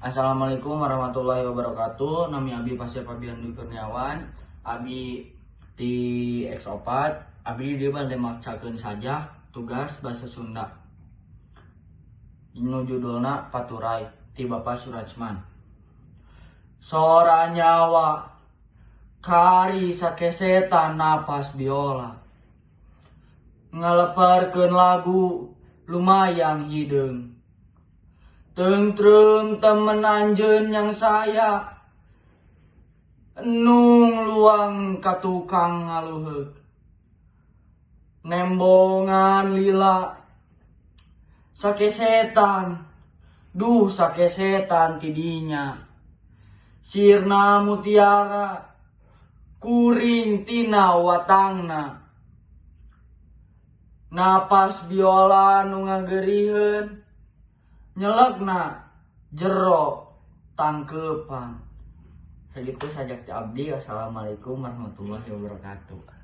Assalamualaikum warahmatullahi wabarakatuh. Nami Abi Pasir Fabian Dwi Kurniawan. Abi di X4. Abi di dieu bade macakeun sajak tugas bahasa Sunda. Nu judulna Paturay ti Bapak Surachman. Sora nyawa kari sakesetan napas biola. Ngaleparkeun lagu lumayang hideung. Tengtrem temen anjeun yang saya nung luang ka tukang ngaluheuk. Nembongan lila sakesetan, duh, sakesetan tidinya. Sirna mutiara kuring tina watangna. Napas biola nu ngageriheun nyelekna jero tangkepan. Segitu sajak abdi. Assalamualaikum warahmatullahi wabarakatuh.